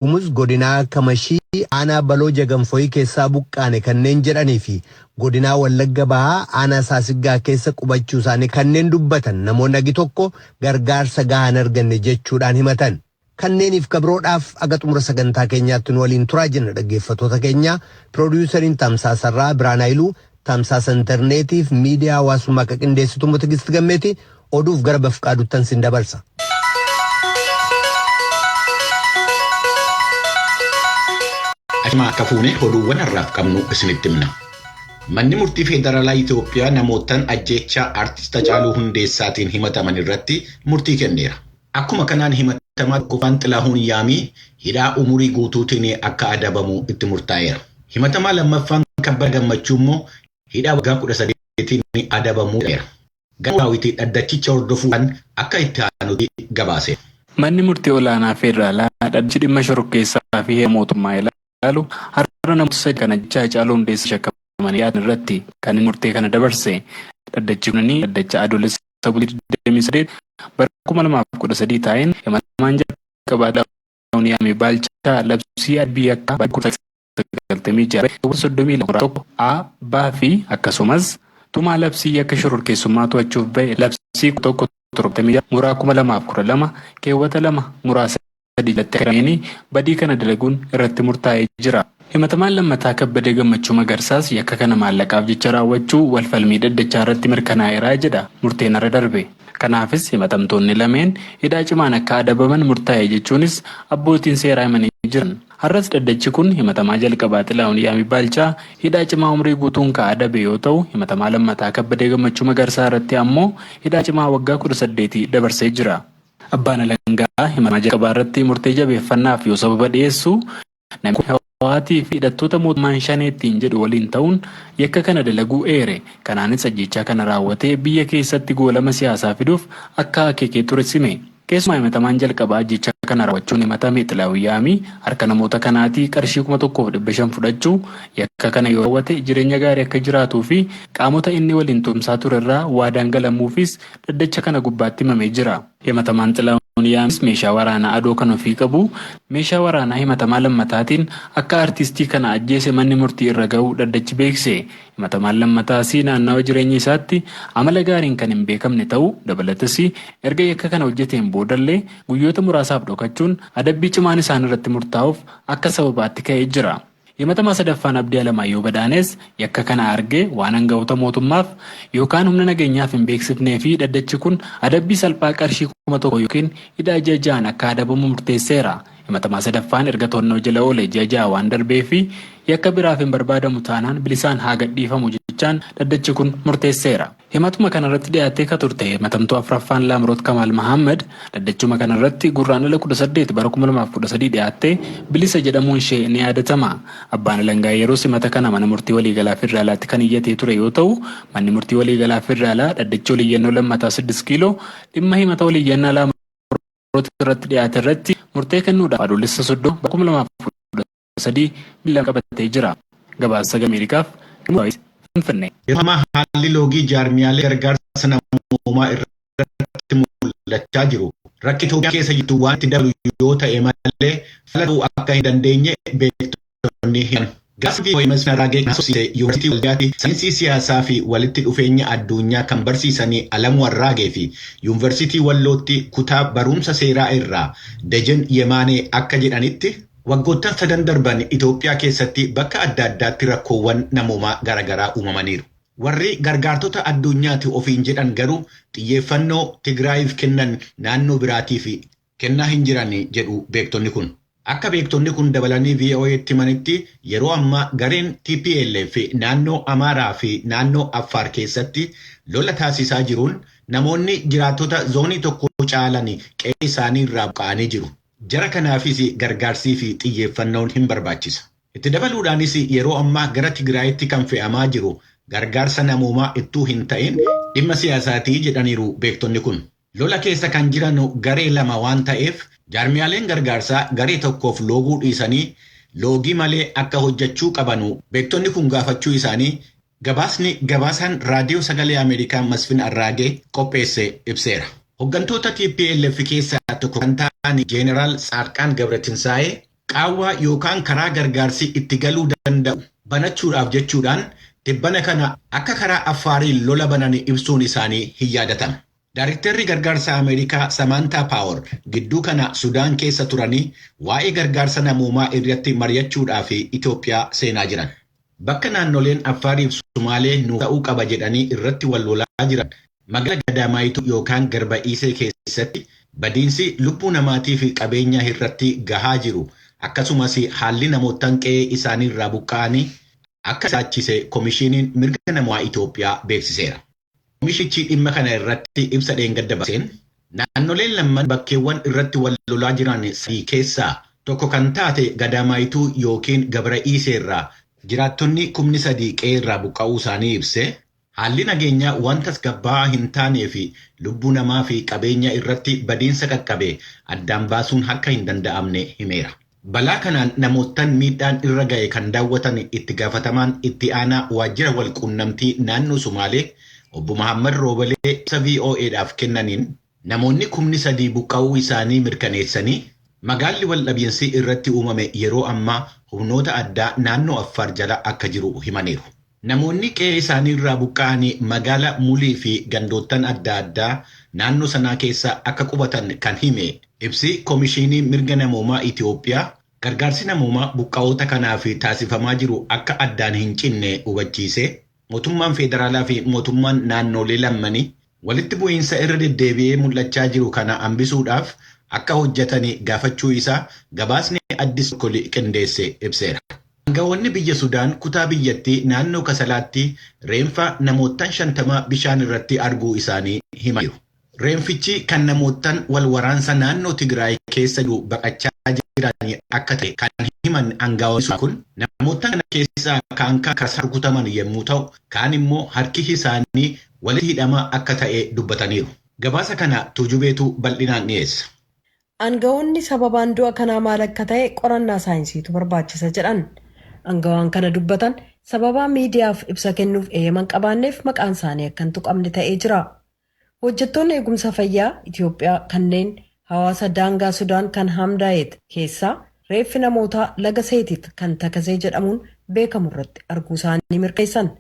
Gumuz godinaa Kamashii aanaa Baloo Jaganfoyii keessaa buqqaane kanneen jedhanii fi godinaa Wallagga Bahaa aanaa Saasiggaa keessa qubachuu isaanii kanneen dubbatan namoonni agi tokko gargaarsa gahaa hin arganne jechuudhaan himatan. Kanneeniif kabiroodhaaf aga xumura sagantaa keenyaatti nu waliin turaa jenna dhaggeeffattoota keenya. Piroodiyusariin Tamsaasarraa Biraan Hayiluu, tamsaasa intarneetiif miidiyaa hawaasummaa akka qindeessitu immoo Tigist Gammeeti. Oduuf gara Bafqaaduttan sin dabarsa. Ashamaa akka fuune oduuwwan har'aaf qabnu isinitti himna. Manni murtii Federaalaa Itoophiyaa namoottan ajjeechaa Artist Hacaaluu Hundeessaatiin himataman irratti murtii kenneera. Akkuma kanaan himatamaa tokkoffaan Xilaahuun Yaamii hidhaa umurii guutuutiin akka adabamu itti murtaa'eera. Himatamaa lammaffaan Kabbada Gammachuu immoo hidhaa waggaa 18tiin adabamuu jedhameera. Galmoo Daawit dhaddachicha hordofuudhaan akka itti aanutti gabaaseera. Manni Murtii Olaanaa Federaalaa dhaddachi dhimma shororkeessaa fi heera mootummaa ilaalu har'a namoota sadi kan ajjeechaa Haacaaluu Hundeessaa shakkamanii dhiyaatan irratti kan inni murtee kana dabarse. Dhaddachi kun dhaddacha Adoolessa bultii 28 bara 2013 taa'een himatamaan jalqabaa Xilaahuun Yaamii Baalchaa labsii adabbii yakkaa bara 1996 keewwata 32 muraa 1 A, B fi akkasumas tumaa labsii yakka shororkeessummaa to'achuuf ba'e labsii 11 76 muraa 2012 keewwata 2 muraa 3 jalatti eerameen badii kana dalaguun irratti murtaa'ee jira. Himatamaan lammataa Kabbadee Gammachuu Magarsaas yakka kana maallaqaaf jecha raawwachuu walfalmii dhaddachaa irratti mirkanaa'eera jedha murteen har'a darbe. Kanaafis himatamtoonni lameen hidhaa cimaan akka adabaman murtaa'e jechuunis abbootiin seeraa himanii jiran. Har'as dhaddachi kun himatamaa jalqabaa Xilaahun Yaamii Baalchaa hidhaa cimaa umrii guutuun ka adabe yoo ta'u, himatamaa lammataa Kabbadee Gammachuu Magarsaa irratti ammoo hidhaa cimaa waggaa 18 dabarsee jira. Abbaan alangaa himatamaa jalqabaa irratti murtee jabeeffannaaf yoo sababa dhiyeessu, namni kun Hawaatii fi hidhattoota mootummaan Shanee ittiin jedhu waliin ta'uun yakka kana dalaguu eere. Kanaanis ajjeechaa kana raawwatee biyya keessatti goolama siyaasaa fiduuf akka akeekee ture hime. Keessumaa himatamaan jalqabaa ajjeechaa kana raawwachuun himatame Xilaahun Yaamii harka namoota kanaatii qarshii 1500 fudhachuu, yakka kana yoo raawwate jireenya gaarii akka jiraatuu fi qaamota inni waliin tumsaa turerraa waadaan galamuufiis dhaddacha kana gubbaatti himamee jira. Himatamaan Xilaahun Yaamis meeshaa waraanaa adoo kan ofii qabu meeshaa waraanaa himatamaa lammataatiin akka artistii kana ajjeese manni murtii irra ga'uu dhaddachi beekse. Himatamaan lammataas naannawa jireenya isaatti amala gaariin kan hin beekamne ta'uu dabalatas erga yakka kana hojjeteen boodallee guyyoota muraasaaf dhokachuun adabbii cimaan isaan irratti murtaa'uuf akka sababaatti ka'ee jira. Himatamaa sadaffaan Abdii Alamaayyoo Badhaanees yakka kana argee waan anga'oota mootummaaf yookaan humna nageenyaaf hin beeksifnee fi dhaddachi kun adabbii salphaa qarshii 1000 yookiin hidhaa ji'a ja'aan akka adabamu murteesseera. Himatamaa sadaffaan erga to'annoo jala oole ji'a 6 waan darbee fi yakka biraaf hin barbaadamu taanaan bilisaan haa gadhiifamu jechaan dhaddachi kun murteesseera. Himatuma kanarratti dhiyaattee ka turte himatamtuu afraffaan Laamroot Kamaal Mahaammad dhaddachuma kanarratti Gurraandhala 18 bara 2013 dhiyaattee bilisa jedhamuun ishee ni yaadatama. Abbaan alangaa yeroos himata kana mana murtii waliigalaa federaalaatti kan iyyatee ture yoo ta'u, manni murtii waliigalaa federaalaa dhaddachi oliyyannoo lammataa 6 kiiloo dhimma himata oliyyannaa Laamroot irratti dhiyaate irratti murtee kennuudhaaf Adoolessa 30 bara 2013 beellama qabatee jira. Gabaasa Sagalee Ameerikaaf Galmoo Daawit Finfinnee. Yeroo ammaa haalli loogii jaarmiyaalee gargaarsa namoomaa irratti mul'achaa jiru rakki Itoophiyaa keessa jirtu waan itti dabalu yoo ta'e malee fala ta'uu akka hin dandeenye beektonni himan. Gabaasa VOA Masfin Arraagee kan haasofsiise Yuunivarsiitii Waldiyaatti saayinsii siyaasaa fi walitti dhufeenya addunyaa kan barsiisanii Alamuu Arraagee fi Yuunivarsiitii Wallootti kutaa barumsa seeraa irraa Dejen Yemaanee akka jedhanitti, Waggoottan sadan darban Itoophiyaa keessatti bakka adda addaatti rakkoowwan namoomaa garaagaraa uumamaniiru. Warri gargaartota addunyaati ofiin jedhan garuu xiyyeeffannoo Tigraayiif kennan naannoo biraatiif kennaa hin jiran jedhu beektonni kun. Akka beektonni kun dabalanii VOA'tti himanitti yeroo ammaa gareen tplf naannoo Amaaraa fi naannoo Affaar keessatti lola taasisaa jiruun namoonni jiraattota zoonii tokkoo caalan qe'ee isaanii irraa buqqa'anii jiru. Jara kanaafis gargaarsii fi xiyyeeffannoon hin barbaachisa. Itti dabaluudhaanis yeroo ammaa gara Tigraayitti kan fe'amaa jiru gargaarsa namoomaa ittuu hin ta'in dhimma siyaasaatii jedhaniiru beektonni kun. Lola keessa kan jiranu garee lama waan ta'eef jaarmiyaaleen gargaarsaa garee tokkoof looguu dhiisanii loogii malee akka hojjechuu qabanu beektonni kun gaafachuu isaanii gabaasni gabaasaan Raadiyoo Sagalee Ameerikaa Masfin Arraagee qopheesse ibseera. Hoggantoota tplf keessaa tokko kan ta'an Jeeneraal Tsaadqaan Gabratinsaa'ee Qaawwaa yookaan karaa gargaarsi itti galuu danda'u banachuudhaaf jechuudhaan tibbana kana akka karaa Affaariin lola banan ibsuun isaanii hin yaadatama. Daariktarri gargaarsa Ameerikaa Samaantaa Paawar gidduu kana Sudaan keessa turanii waa'ee gargaarsa namoomaa irratti mari'achuudhaaf Itoophiyaa seenaa jiran. Bakka naannoleen Affaariif Sumaalee nuuf ta'uu qaba jedhanii irratti wal lolaa jiran magaalaa Gadaamaayituu yookaan Garba Iisee keessatti badiinsi lubbuu namaatii fi qabeenya irratti gahaa jiru, akkasumas haalli namootaan qe'ee isaanii irraa buqqa'anii akka sodaachise Komishiiniin Mirga Namoomaa Itoophiyaa beeksiseera. Komishichi dhimma kana irratti ibsa dheengadda baaseen, naannoleen lamman bakkeewwan irratti wal lolaa jiran sadii keessaa tokko kan taate Gadaamaayituu yookiin Gabra Iisee irraa jiraattonni 3,000 qe'ee irraa buqqa'uu isaanii ibsee, haalli nageenyaa waan tasgabbaa'aa hin taanee fi lubbuu namaa fi qabeenya irratti badiinsa qaqqabe addaan baasuun akka hin danda'amne himeera. Balaa kanaan namoottan miidhaan irra ga'e kan daawwatan itti gaafatamaan itti aanaa waajjira walquunnamtii naannoo Sumaalee obbo Mahammad Roobalee ibsa VOAdhaaf kennaniin, namoonni 3,000 buqqa'uu isaanii mirkaneessanii, magaalli waldhabiinsi irratti uumame yeroo ammaa humnoota addaa naannoo Affaar jala akka jiru himaniiru. Namoonni qe'ee isaanii irraa buqqa'anii magaala Mulii fi gandoottan adda addaa naannoo sanaa keessa akka qubatan kan hime ibsi Komishinii Mirga Namoomaa Itoophiyaa, gargaarsi namoomaa buqqa'oota kanaaf taasifamaa jiru akka addaan hin cinne hubachiise, mootummaan federaalaa fi mootummaan naannolee lammanii walitti bu'iinsa irra deddeebi'ee mul'achaa jiru kana hambisuudhaaf akka hojjetan gaafachuu isaa gabaasni Addis qindeesse ibseera. Aangawoonni biyya Sudaan kutaa biyyattii naannoo Kasalaatti reenfa namoottan 50 bishaan irratti arguu isaanii himaniiru. Reenfichi kan namoottan wal waraansa naannoo Tigraay keessa jiru baqachaa jiran akka ta'e kan himan aangawoonni kun, namoottan kana keessaa kaan kan rukutaman yommuu ta'u, kaan immoo harki isaanii walitti hidhamaa akka ta'e dubbataniiru. Gabaasa kana Tuujubeetu bal'inaan dhiyeessa. Aangawoonni sababaan du'a kanaa maal akka ta'e qorannaa saayinsiitu barbaachisa jedhan. Aangawaan kana dubbatan sababaa miidiyaaf ibsa kennuuf eeyyaman qabaanneef maqaan isaanii akka hin tuqamne ta'ee jira. Hojjettoonni eegumsa fayyaa Itoophiyaa kanneen hawaasa daangaa Sudaan kan Hamdaayet keessaa reeffi namootaa laga Seetit kan Takasee jedhamuun beekamu irratti arguu isaanii mirkaneessan.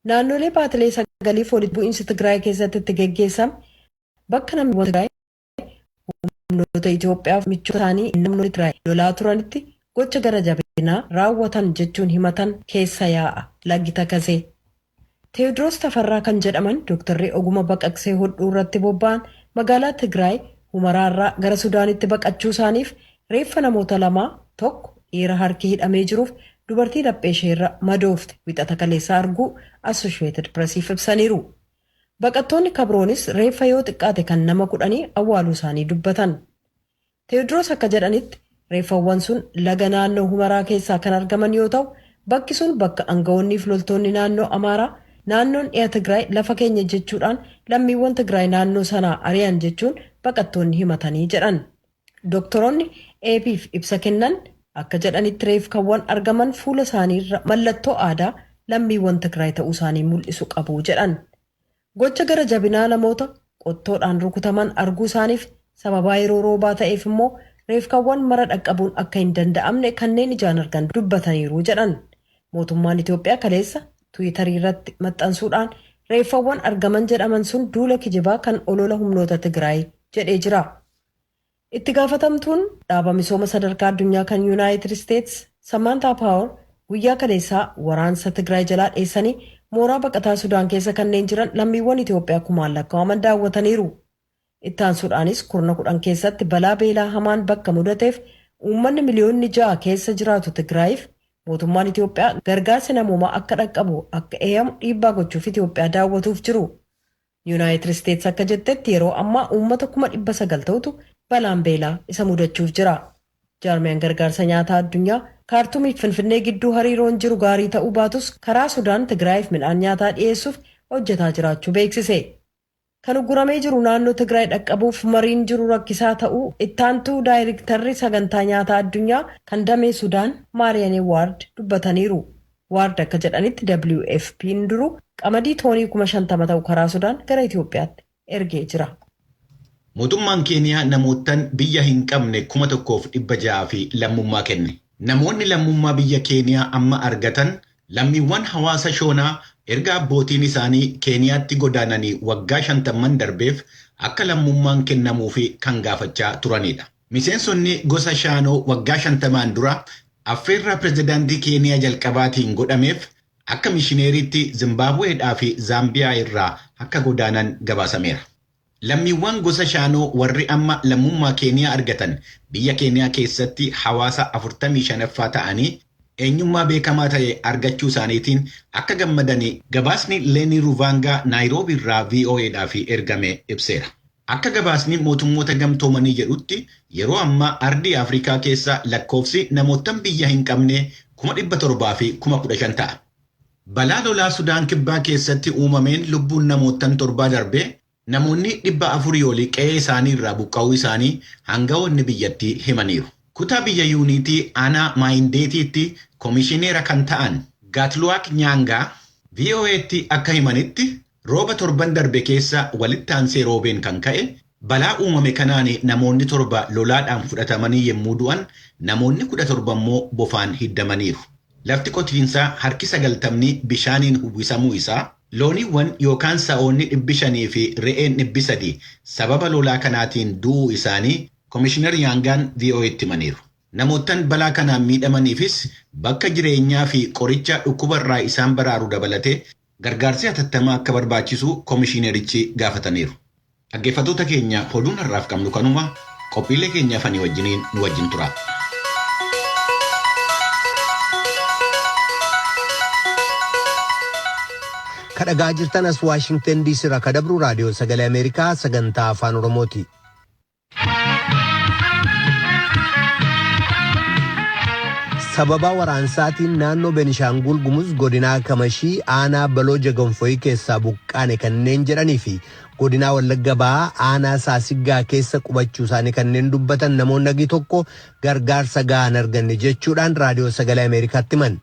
Naannolee baatilee 9f walitti bu'iinsi Tigraay keessatti itti geggeessame, bakka namni Tigraay humnoota Itoophiyaaf michoota isaanii namoonni Tigraay lolaa turanitti gocha gara jabinaa raawwatan jechuun himatan keessa yaa'a laggi Takasee. Teewodiroos Tafarraa kan jedhaman dooktarri oguma baqaqsee hodhuu irratti bobba'an magaalaa Tigraay Humaraarraa gara Sudaanitti baqachuu isaaniif reeffa namoota lamaa, tokko dhiira harki hidhamee jiruuf dubartii laphee isheerra madoofte, Wixata kaleessaa arguu Associated Pressiif ibsaniiru. Baqattoonni kabroonis reeffa yoo xiqqaate kan nama 10 awwaaluu isaanii dubbatan. Teewodiroos akka jedhanitti, reeffawwan sun laga naannoo Humaraa keessaa kan argaman yoo ta'u, bakki sun bakka aangawoonnii fi loltoonni naannoo Amaaraa naannoon dhiha Tigraay lafa keenya jechuudhaan lammiiwwan Tigraay naannoo sanaa ari'an jechuun baqattoonni himatanii jedhan. Doktoroonni AP'f ibsa kennan akka jedhanitti, reeffawwan argaman fuula isaaniirra mallattoo aadaa lammiiwwan Tigraay ta'uu isaanii mul'isu qabu jedhan. Gocha gara jabinaa namoota qottoodhaan rukutaman arguu isaaniif sababaa yeroo roobaa ta'eef immoo reeffawwan mara dhaqqabuun akka hin danda'amne kanneen ijaan argan dubbataniiru jedhan. Mootummaan Itoophiyaa kaleessa Tiwiitarii irratti maxxansuudhaan reeffawwan argaman jedhaman sun duula kijibaa kan olola humnoota Tigraay jedhee jira. Itti gaafatamtuun dhaaba misooma sadarkaa addunyaa kan Yuunaayitid Isteets Samaantaa Paawar guyyaa kaleessaa waraansa Tigraay jalaa dheessanii mooraa baqataa Sudaan keessa kanneen jiran lammiiwwan Itoophiyaa kumaan lakkaa'aman daawwataniiru. Itti aansuudhaanis kurna 10 keessatti balaa beelaa hamaan bakka mudateef uummanni miliyoonni 6 keessa jiraatu Tigraayiif mootummaan Itoophiyaa gargaarsi namoomaa akka dhaqqabu akka eeyamu dhiibbaa gochuuf Itoophiyaa daawwatuuf jiru. Yuunaayitid Isteets akka jettetti, yeroo ammaa uummata 900,000 ta'utu balaan beelaa isa mudachuuf jira. Jaarmiyaan gargaarsa nyaataa addunyaa Kaartumiif Finfinnee gidduu hariiroon jiru gaarii ta'uu baatus, karaa Sudaan Tigraayiif midhaan nyaataa dhiyeessuuf hojjetaa jiraachuu beeksise. Kan uguramee jiru naannoo Tigraay dhaqqabuuf mariin jiru rakkisaa ta'uu ittaantuu daayirektarri sagantaa nyaataa addunyaa kan damee Sudaan Maariyaanee Waard dubbataniiru. Waard akka jedhanitti, WFP'n duruu qamadii toonii 50,000 ta'u karaa Sudaan gara Itoophiyaatti ergee jira. Mootummaan Keeniyaa namoottan biyya hin qabne 1,600 fi lammummaa kenne. Namoonni lammummaa biyya Keeniyaa amma argatan lammiiwwan hawaasa shoonaa erga abbootiin isaanii Keeniyaatti godaananii waggaa 50 darbeef akka lammummaan kennamuufi kan gaafachaa turanidha. Miseensonni gosa shaanoo waggaa 50 dura affeerraa pirezidaantii Keeniyaa jalqabaatiin godhameef akka mishineeriitti Zimbaabuweedhaa fi Zaambiyaa irraa akka godaanan gabaasameera. Lammiiwwan gosa shaanoo warri amma lammummaa Keeniyaa argatan biyya Keeniyaa keessatti hawaasa 45ffaa ta'anii eenyummaa beekamaa ta'e argachuu isaaniitiin akka gammadanii gabaasni Leenii Ruvaangaa Naayiroobii irraa VOAdhaaf ergame ibseera. Akka gabaasni mootummoota gamtoomanii jedhutti yeroo ammaa ardii Afrikaa keessa lakkoofsi namootan biyya hin qabne 715,000 ta'a. Balaa lolaa Sudaan Kibbaa keessatti uumameen lubbuun namootan 7 darbee namoonni 400 olii qe'ee isaanii irraa buqqa'uu isaanii hangawoonni biyyattii himaniiru. Kutaa biyya Yuunitii aanaa Maayindeetiitti koomishineera kan ta'an Gaatluwaak Nyaangaa VOA'tti akka himanitti rooba torban darbe keessa walitti aansee roobeen kan ka'e balaa uumame kanaan namoonni 7 lolaadhaan fudhatamanii yommuu du'an namoonni 17 immoo bofaan hiddamaniiru. Lafti qotiinsaa harki 90 bishaaniin uwwisamuu isaa looniiwwan yookaan sa'oonni 500 fi re'een 300 sababa lolaa kanaatiin du'uu isaanii Koomishinar Yaangaan VOA'tti himaniiru. Namoottan balaa kanaan miidhamaniifis bakka jireenyaa fi qoricha dhukkubarraa isaan baraaru dabalatee gargaarsi hatattamaa akka barbaachisu koomishinerichi gaafataniiru. Dhaggeeffattoota keenya oduun har'aaf qabnu kanuma qophiilee keenya afanii wajjiniin nu wajjin tura. Kadhagaa jirtan as Waashingtan DC irraa kadabru raadiyoo sagalee Ameerikaa sagantaa afaan Oromooti. Sababa waraansaatiin naannoo Benishaangul Gumuz godinaa Kamashii aanaa Baloo Jaganfoyii keessaa buqqaane kanneen jedhanii fi godinaa Wallagga Bahaa aanaa Saasiggaa keessa qubachuu isaanii kanneen dubbatan namoonni hagi tokko gargaarsa gahaa hin arganne jechuudhaan raadiyoo sagalee Ameerikaatti himan.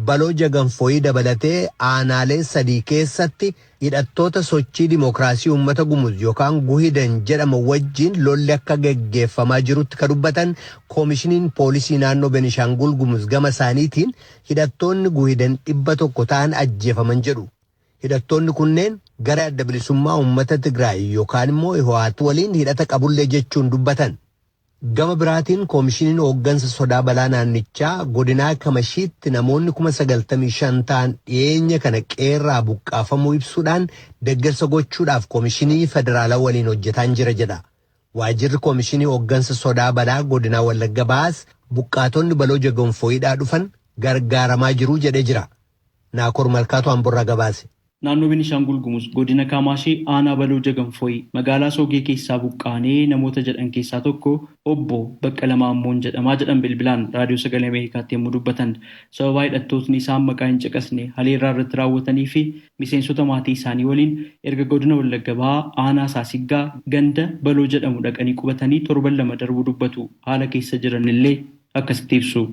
Baloo Jaganfoyii dabalatee aanaalee 3 keessatti hidhattoota sochii dimookiraasii uummata Gumuz yookaan Guhidan jedhamu wajjin lolli akka geggeeffamaa jirutti kan dubbatan koomishiniin poolisii naannoo Benishaangul Gumuz gama isaaniitiin hidhattoonni Guhidan 100 ta'an ajjeefaman jedhu. Hidhattoonni kunneen gara adda bilisummaa uummata Tigraay yookaan immoo Hiwaat waliin hidhata qabullee jechuun dubbatan. Gama biraatiin koomishiniin hooggansa sodaa balaa naannichaa godinaa Kamashiitti namoonni 95,000 ta'an dhiyeenya kana qeerraa buqqaafamuu ibsuudhaan deeggarsa gochuudhaaf koomishinii federaalaa waliin hojjetaan jira jedha. Waajjirri koomishinii hooggansa sodaa balaa godinaa Wallagga Bahaas buqqaatonni Baloo Jaganfooyidhaa dhufan gargaaramaa jiru jedhee jira. Naakoor Malkaatu Amborraa gabaase. Naannoo Beenishaangul Gumuz godina Kaamaashee aanaa Baloo Jaganfooyi magaalaa Soogee keessaa buqqaanee namoota jedhan keessaa tokko obbo Baqqalaa Maammoon jedhamaa jedhan bilbilaan raadiyoo sagalee Ameerikaatti yommuu dubbatan sababa hidhattootni isaan maqaa hin caqasne haleerraa irratti raawwatanii fi miseensota maatii isaanii waliin erga godina Wallagga Bahaa aanaa Saasiggaa ganda Baloo jedhamu dhaqanii qubatanii torban 2 darbuu dubbatu haala keessa jiran illee akkasitti ibsu.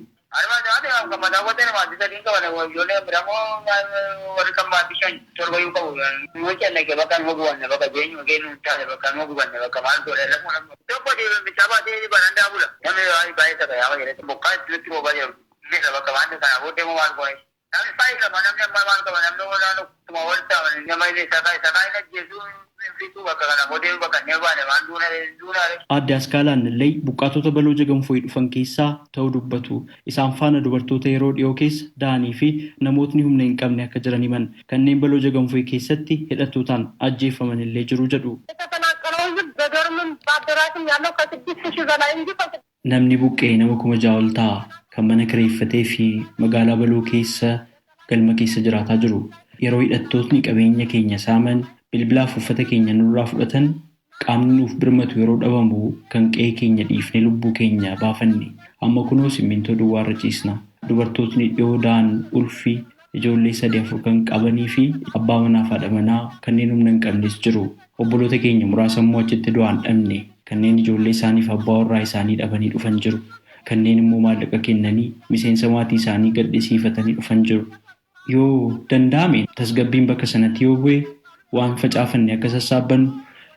Aadde Askaalaan illee buqqaatota Baloo Jaganfooyi dhufan keessaa ta'uu dubbatu. Isaan faana dubartoota yeroo dhiyoo keessa da'anii fi namootni humna hin qabne akka jiran himan. Kanneen Baloo Jaganfooyi keessatti hidhattootaan ajjeefaman illee jiru jedhu. Namni buqqee nama 6,000 ol ta'a kan mana kireeffatee fi magaalaa Baloo keessa galma keessa jiraataa jiru. Yeroo hidhattootni qabeenya keenya saaman bilbilaaf uffata keenya nurraa fudhatan qaamni nuuf birmatu yeroo dhabamu kan qe'ee keenya dhiifnee lubbuu keenya baafanne amma kunoo simmintoo duwwaarra ciisna. Dubartootni dhiyoo da'an ulfi ijoollee 3-4 kan qabanii fi abbaa manaa fi haadha manaa kanneen humna hin qabnes jiru. Obboloota keenya muraasa immoo achitti du'aan dhabne kanneen ijoollee isaaniif abbaa warraa isaanii dhabanii dhufan jiru. Kanneen immoo maallaqa kennanii miseensa maatii isaanii gadhisiifatanii dhufan jiru. Yoo danda'ame tasgabbiin bakka sanatti yoo bu'e waan facaafanne akka sassaabbannu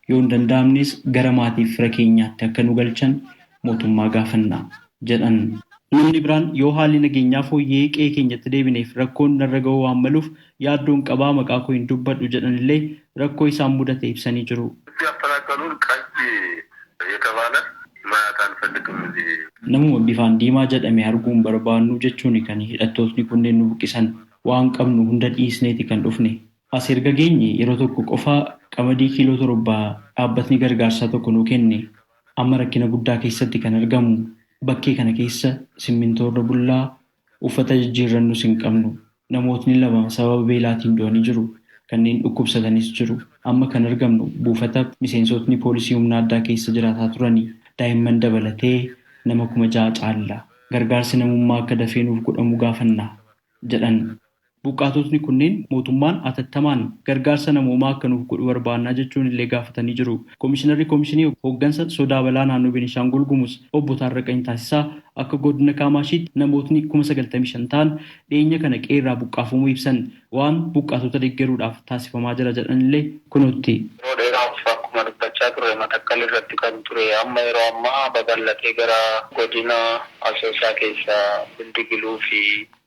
Yoo hin danda'amnes gara maatiif fira keenyaatti akka nu galchan mootummaa gaafanna jedhan. Namni biraan yoo haalli nageenyaa fooyya'ee qe'ee keenyatti deebineef rakkoon narra ga'uu waan maluuf yaaddoon qabaa maqaa koo hin dubbadhu jedhanillee rakkoo isaan mudate ibsanii jiru. Namuma bifaan diimaa jedhame arguun barbaannu jechuun kan hidhattootni kunneen nu buqqisan waan qabnu hunda dhiisneeti kan dhufne. As erga geenye yeroo tokko qofa qamadii kiiloo 7 dhaabbatni gargaarsaa tokko nuu kenne. Amma rakkina guddaa keessatti kan argamu bakkee kana keessa simmintoo irra bullaa uffata jijjiirrannus hin qabnu. Namootni 2 sababa beelaatiin du'anii jiru. Kanneen dhukkubsatanis jiru. Amma kan argamnu buufata miseensotni poolisii humna addaa keessa jiraataa turanii daa'imman dabalatee nama 6,000 caalla. Gargaarsi namummaa akka dafee nuuf godhamu gaafanna jedhan. Buqqaatotni kunneen mootummaan atattamaan gargaarsa namoomaa akka nuuf godhu barbaannaa jechuun illee gaafatanii jiru. Komishinarri Komishinii Hooggansa Sodaa Balaa Naannoo Beenishaangul Gumuz Obbo Taarraqany Taasisaa akka godina Kaamaashiitti namootni 95,000 ta'an dhiyeenya kana qe'eerraa buqqaafamuu ibsan waan buqqaatota deeggaruudhaaf taasifamaa jira jedhanillee kunuutti. Yeroo dheeraaf akkuma dubbachaa turre Matakkal irratti kan ture amma yeroo ammaa babal'atee gara godina Asoosaa keessa Bildigiluu fi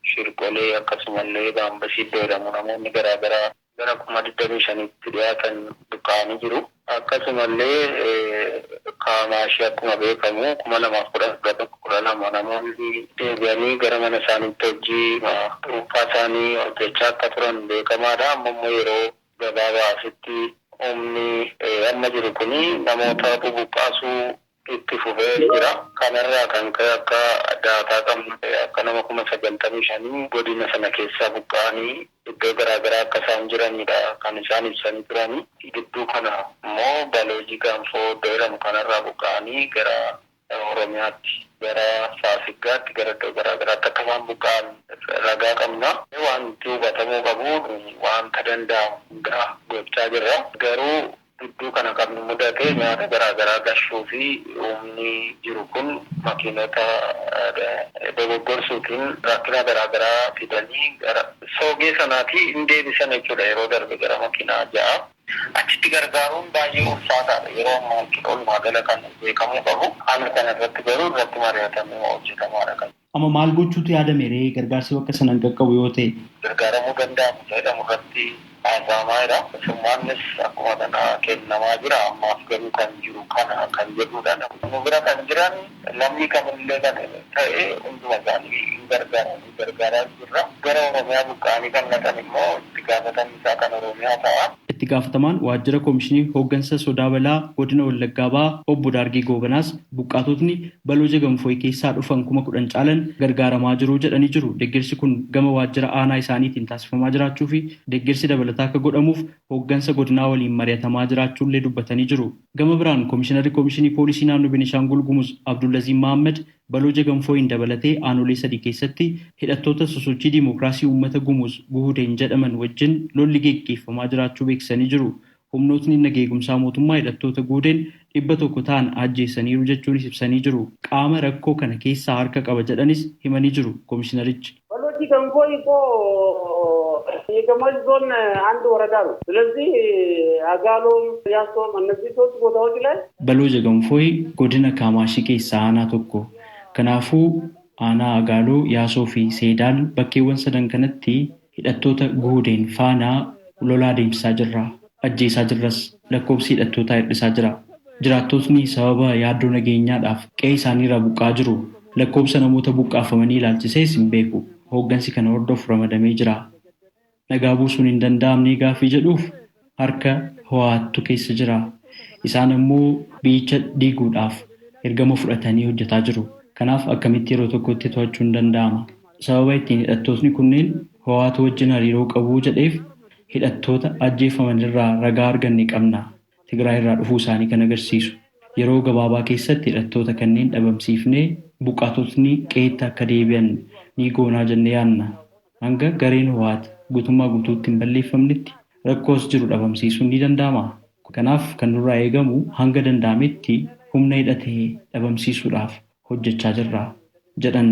Shirqolee akkasumallee Baambasii iddoo jedhamu namoonni garaagaraa gara 25,000tti dhiyaatan buqqa'anii jiru. Akkasumallee Kaamaashii akkuma beekamu 2011 12 namoonni deebi'anii gara mana isaaniitti hojii dhuunfaa isaanii hojjechaa akka turan beekamaadha. Amma immoo yeroo gabaabaa asitti humni amma jiru kuni namoota bubuqqaasuu itti fufee jira. Kanarraa kan ka'e akka daataa qabnu akka nama 95,000 godina sana keessaa buqqa'anii iddoo garaagaraa akka isaan jiranidha kan isaan ibsanii turanii. Gidduu kana immoo Baloojii Gaanfoo iddoo jedhamu kanarraa buqqa'anii gara Oromiyaatti, gara Saasiggaatti, gara iddoo garaagaraatti akka isaan buqqa'an ragaa qabna. Wanti hubatamuu qabu wanta danda'amu hunda gochaa jirra. Garuu gidduu kana kan mudate nyaata garaagaraa gashuu fi humni jiru kun makiinota dogoggorsuutiin rakkina garaagaraa fidanii gara soogee sanaati hin deebisan jechuudha yeroo darbe gara makiinaa 6. Achitti gargaaruun baay'ee ulfaataadha yeroo ammaa jechuudha. Walumaa gala kan beekamuu qabu haala kana irratti garuu irratti mari'atamee hojjetamaadha kan. Amma maal gochuutu yaadame ree gargaarsi bakka sanaan qaqqabu yoo ta'e? Gargaaramuu danda'amu jedhamu irratti haasa'amaa jira. Summaannis akkuma kana kennamaa jira. Ammaaf garuu kan jiru kana kan jedhudha. Nu bira kan jiran lammii kamillee kan ta'e hunduma isaanii hin gargaaranii gargaaraa jirra. Gara Oromiyaa buqqa'anii kan naqan immoo itti gaafatamni isaa kan Oromiyaa ta'a. Itti gaafatamaan waajjira Komishinii Hooggansa Sodaa Balaa Godina Wallaggaa Bahaa Obbo Daargee Goobanaas buqqaatotni Balooja Gamfooy keessaa dhufan 10,000 caalan gargaaramaa jiru jedhanii jiru. Deeggarsi kun gama waajjira aanaa isaaniitiin taasifamaa jiraachuu fi deeggarsi dabalataa akka godhamuuf hooggansa godinaa waliin mari'atamaa jiraachuullee dubbatanii jiru. Gama biraan Komishinarri Komishinii Poolisii Naannoo Beenishaangul Gumuz Abdullaziin Mahammad Balooja Gamfooyin dabalatee aanolee 3 keessatti hidhattoota sosochii diimokiraasii uummata Gumuz Guhudeen jedhaman wajjin lolli geggeeffamaa jiraachuu beeksisanii jiru. Humnootni nageegumsaa mootummaa hidhattoota Guhudeen 100 ta'an ajjeesaniiru jechuunis ibsanii jiru. Qaama rakkoo kana keessaa harka qaba jedhanis himanii jiru komishinarichi. Balooji Gamfooy እኮ የከማሽ ዞን አንድ ወረዳ ነው። ስለዚህ አጋሎም፣ ያሶም እነዚህ ሶስት ቦታዎች ላይ Balooja Gamfooy godina Kaamaashii keessaa aanaa tokko. Kanaafuu aanaa Agaaloo, Yaasoo fi Seedaal bakkeewwan sadan kanatti hidhattoota Guhudeen faana lolaa deemsisaa jirra. Ajjeesaa jirras. Lakkoofsi hidhattootaa hir'isaa jira. Jiraattotni sababa yaaddoo nageenyaadhaaf qe'ee isaaniirraa buqqaa jiru. Lakkoofsa namoota buqqaafamanii ilaalchisees hin beeku. Hooggansi kana hordofu ramadamee jira. Nagaa buusuun hin danda'amne gaaffii jedhuuf harka ho'aattu keessa jira. Isaan immoo biyyicha diiguudhaaf ergama fudhatanii hojjetaa jiru. Kanaaf akkamitti yeroo tokkotti to'achuun danda'ama? Sababa ittiin hidhattootni kunneen ho'aatu wajjin hariiroo qabu jedheef hidhattoota ajjeefaman irraa ragaa arganne qabna. Tigraay irraa dhufuu isaanii kan agarsiisu. Yeroo gabaabaa keessatti hidhattoota kanneen dhabamsiifnee buqqaatotni qe'eetti akka deebi'an ni goonaa jennee yaadna. Hanga gareen ho'aat guutummaa guutuutti hin balleeffamnetti rakkoos jiru dhabamsiisuun ni danda'ama. Kanaaf kan nurraa eegamu hanga danda'ametti humna hidhatee dhabamsiisuudhaaf hojjechaa jirra jedhan.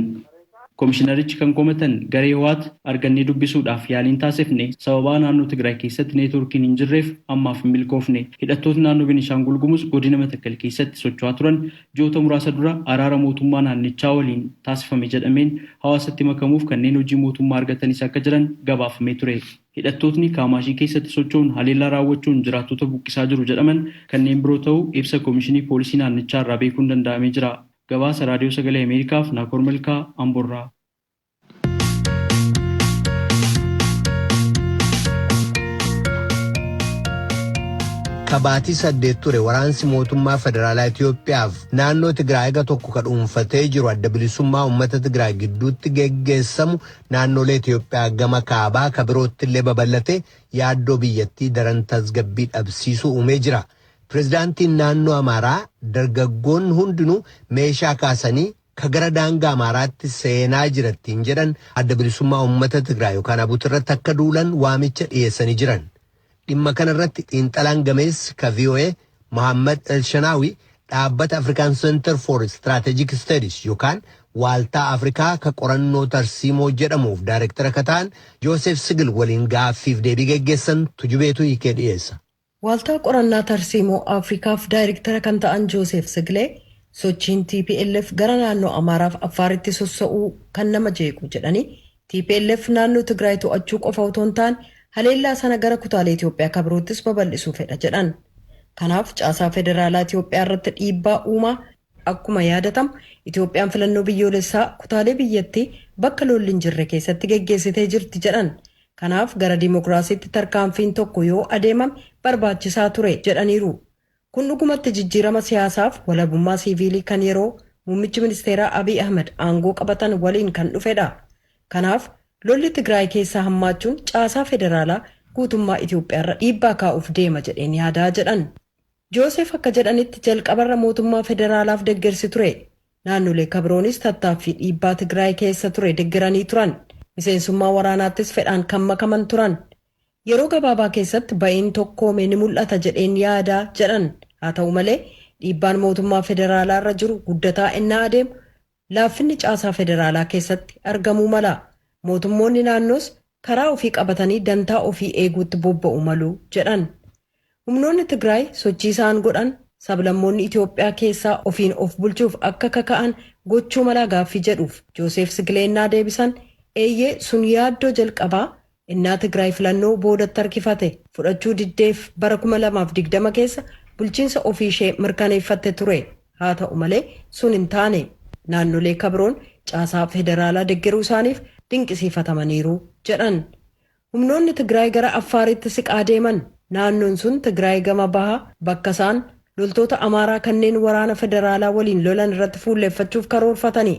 Komishinarichi kan komatan garee Hiwaat argannee dubbisuudhaaf yaaliin taasifne sababaa naannoo Tigraay keessatti neetwoorkiin hin jirreef ammaaf hin milkoofne. Hidhattootni naannoo Beenishaangul Gumuz godina Matakkal keessatti socho'aa turan ji'oota muraasa dura araara mootummaa naannichaa waliin taasifame jedhameen hawaasatti makamuuf kanneen hojii mootummaa argatanis akka jiran gabaafamee ture. Hidhattootni Kaamaashii keessatti socho'uun haleellaa raawwachuun jiraattota buqqisaa jiru jedhaman kanneen biroo ta'uu ibsa Komishinii Poolisii naannichaa irraa beekuun danda'amee jira. Gabaasa Raadiyoo Sagalee Ameerikaaf Naakoor Malkaa, Amboorraa. Kabaatii 8 ture waraansi mootummaa federaalaa Itiyoophiyaaf naannoo Tigraay eega tokko ka dhuunfatee jiru adda bilisummaa uummata Tigraay gidduutti geggeessamu naannolee Itiyoophiyaa gama kaabaa ka birootti illee babal'ate yaaddoo biyyattii daran tasgabbii dhabsiisuu uumee jira. Pireezidaantiin naannoo Amaaraa dargaggoonni hundinuu meeshaa kaasanii ka gara daangaa Amaaraatti seenaa jirattiin jedhan adda bilisummaa uummata Tigraay yookaan Abuut irratti akka duulan waamicha dhiyeessanii jiran. Dhimma kanarratti xiinxalaan gameessi ka VOA Mohammad Elshanaawi dhaabbata African Center for Strategic Studies yookaan Waaltaa Afrikaa ka qorannoo tarsiimoo jedhamuuf daayirektara ka ta'an Joosef Sigil waliin gaaffiif deebii geggeessan tujubeetu hiikee dhiyeessa. Waaltaa qorannaa tarsiimoo Afrikaaf daayirektara kan ta'an Joosef Sigilee sochiin TPLF gara naannoo Amaaraaf Affaaritti sossa'uu kan nama jeequ jedhanii TPLF naannoo Tigraay to'achuu qofa otoo hin taane haleellaa sana gara kutaalee Itiyoophiyaa kan biroottis babal'isuu fedha jedhan. Kanaaf caasaa federaalaa Itiyoophiyaa irratti dhiibbaa uumaa akkuma yaadatamu Itiyoophiyaan filannoo biyyoolessaa kutaalee biyyattii bakka lolli hin jirre keessatti geggeessitee jirti jedhan. Kanaaf gara dimookiraasiitti tarkaanfiin tokko yoo adeemame barbaachisaa ture jedhaniiru. Kun dhugumatti jijjiirama siyaasaaf walabummaa siiviilii kan yeroo muummichi ministeeraa Abiy Ahmed aangoo qabatan waliin kan dhufedha. Kanaaf lolli Tigraay keessaa hammaachuun caasaa federaalaa guutummaa Itiyoophiyaarra dhiibbaa kaa'uuf deema jedheen yaadaa jedhan. Joosef akka jedhanitti jalqabarra mootummaa federaalaaf deeggarsi ture. Naannolee kabiroonis tattaaffii dhiibbaa Tigraay keessa ture deeggaranii turan. Miseensummaa waraanaattis fedhaan kan makaman turan. Yeroo gabaabaa keessatti ba'iin tokkoome ni mul'ata jedheen yaadaa jedhan. Haa ta'u malee dhiibbaan mootummaa federaalaa irra jiru guddataa innaa adeemu laaffinni caasaa federaalaa keessatti argamuu mala. Mootummoonni naannoos karaa ofii qabatanii dantaa ofii eeguutti bobba'u malu jedhan. Humnoonni Tigraay sochii isaan godhan sablammoonni Itiyoophiyaa keessaa ofiin of bulchuuf akka kaka'an gochuu malaa gaaffii jedhuuf Joosef Sigileennaa deebisan eeyyee sun yaaddoo jalqabaa innaa Tigraay filannoo boodatti harkifate fudhachuu diddeef bara 2020 keessa bulchiinsa ofii ishee mirkaneeffatte ture. Haa ta'u malee sun hin taane naannolee kabiroon caasaa federaalaa deeggaruu isaaniif dinqisiifatamaniiru jedhan. Humnoonni Tigraay gara Affaaritti siqaa deeman naannoon sun Tigraay gama bahaa bakka isaan loltoota Amaaraa kanneen waraana federaalaa waliin lolan irratti fuulleeffachuuf karoorfatani.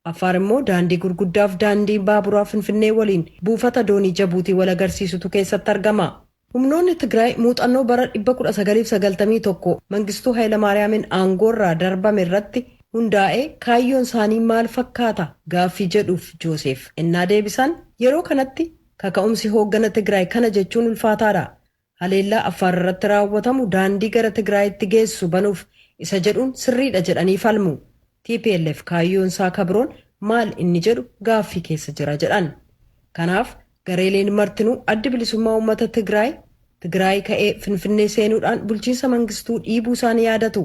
Affaar immoo daandii gurguddaaf daandii baaburaa Finfinnee waliin buufata doonii Jabuutii wal agarsiisutu keessatti argama. Humnoonni Tigraay muuxannoo bara 1991 Mangistuu Hayilamaariyaamiin aangoorraa darbame irratti hundaa'ee kaayyoon isaanii maal fakkaata gaaffii jedhuuf Joosef innaa deebisan yeroo kanatti kaka'umsi hooggana Tigraay kana jechuun ulfaataadha. Haleellaa Affaar irratti raawwatamu daandii gara Tigraayitti geessu banuuf isa jedhuun sirriidha jedhanii falmu. TPLF kaayyoon isaa kabiroon maal inni jedhu gaaffii keessa jira jedhan. Kanaaf gareeleen martinuu addi bilisummaa uummata Tigraay Tigraay ka'ee Finfinnee seenuudhaan bulchiinsa mangistuu dhiibuu isaanii yaadatu.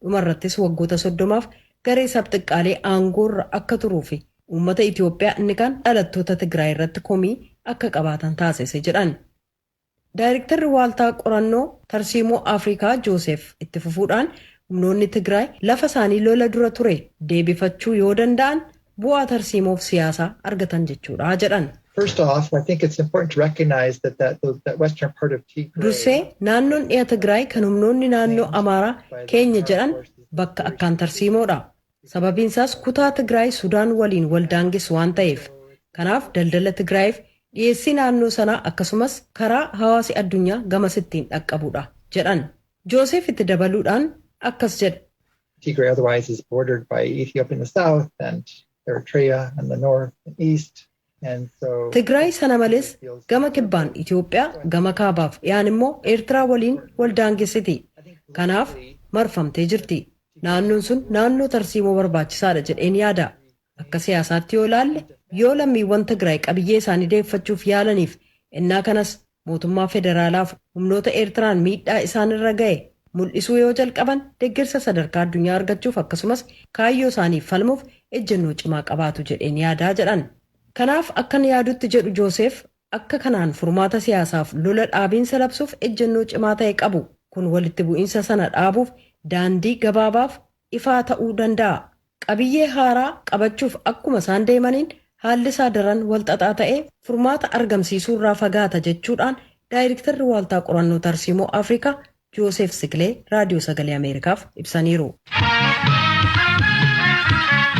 Dhumarrattis waggoota 30f garee sabxiqqaalee aangoorra akka turuu fi uummata Itiyoophiyaa inni kaan dhalattoota Tigraay irratti komii akka qabaatan taasise jedhan. Daayirektarri Waaltaa Qorannoo Tarsiimoo Afrikaa Joosef itti fufuudhaan humnoonni Tigraay lafa isaanii lola dura ture deebifachuu yoo danda'an bu'aa tarsiimoof siyaasaa argatan jechuudha jedhan. First off, I think it's important to recognize that that western part of Tigray. Dursee naannoon dhiya Tigraay kan humnoonni naannoo Amaaraa keenya jedhan bakka akkaan tarsiimoodha. Sababiin isaas kutaa Tigraay Sudaan waliin wal daangessu waan ta'eef. Kanaaf daldala Tigraayiif dhiyeessii naannoo sanaa akkasumas karaa hawaasi addunyaa gamasittiin dhaqqabudha jedhan. Joosef itti dabaluudhaan akkas jedha. Tigray otherwise is bordered by Ethiopia in the south and Eritrea in the north and east. Tigraay sana malees gama kibbaan Itiyoophiyaa gama kaabaaf dhiyaan immoo Eertiraa waliin wal daangessiti. Kanaaf marfamtee jirti. Naannoon sun naannoo tarsiimoo barbaachisaadha jedheen yaada. Akka siyaasaatti yoo ilaalle, yoo lammiiwwan Tigraay qabiyyee isaanii deeffachuuf yaalaniif innaa kanas mootummaa federaalaaf humnoota Eertiraan miidhaa isaanirra ga'e mul'isuu yoo jalqaban, deeggarsa sadarkaa addunyaa argachuuf akkasumas kaayyoo isaaniif falmuuf ejjennoo cimaa qabaatu jedheen yaadaa jedhan. Kanaaf akkan yaadutti, jedhu Jooseef, akka kanaan furmaata siyaasaaf lola dhaabiinsa labsuuf ejjennoo cimaa ta'e qabu. Kun walitti bu'iinsa sana dhaabuuf daandii gabaabaaf ifaa ta'uu danda'a. Qabiyyee haaraa qabachuuf akkuma isaan deemaniin haalli isaa daran walxaxaa ta'ee furmaata argamsiisuurraa fagaata, jechuudhaan daayirektarri Waaltaa Qorannoo Tarsiimoo Afrikaa Jooseef Sikilee Raadiyoo Sagalee Ameerikaaf ibsaniiru.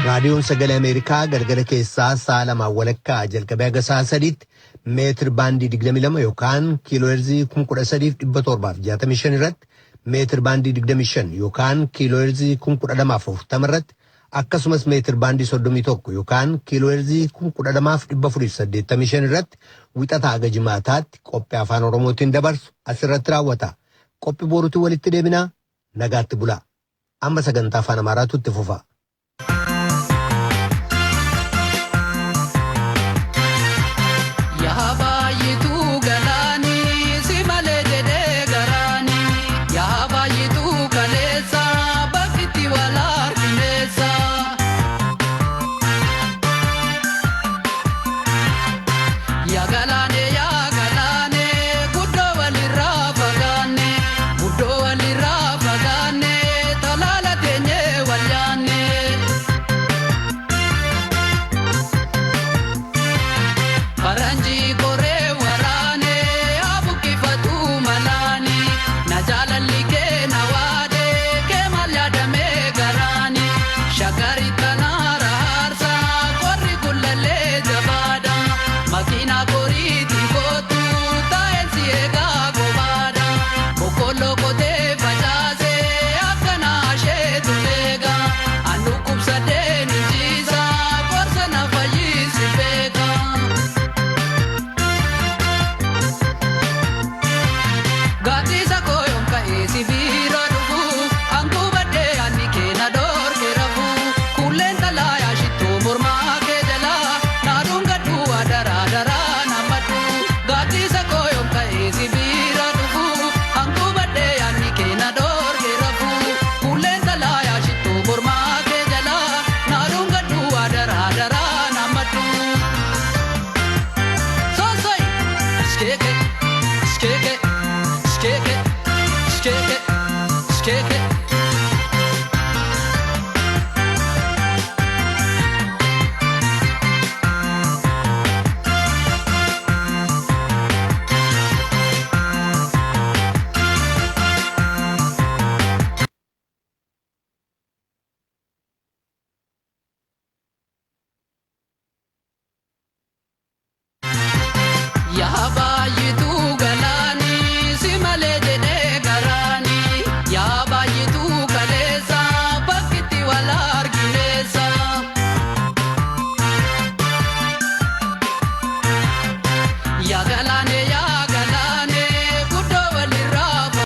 Raadiyoon Sagalee Ameerikaa galgala keessaa sa'a 2:30 jalqabee haga sa'a 3tti meetir baandii 22 yookaan kiilooheerzii 13,765 irratti, meetir baandii 25 yookaan kiilooheerzii 12,040 irratti, akkasumas meetir baandii 31 yookaan kiilooheerzii 12,485 irratti Wixataa haga Jimaataatti qophii Afaan Oromootiin dabarsu asirratti raawwata. Qophii boruutiin walitti deebinaa, nagaatti bulaa. Amma sagantaa Afaan Amaaraatu itti fufa. Yaa baay'ituu galaanii si malee jedhee garaanii, yaa baay'ituu kaleessa bakkitti wal argineessa. Yaa galaanee, yaa galaanee, guddoo walirraa fagaanne, guddoo walirraa fagaanne, talaala teenyee wal yaanne. Faranjii.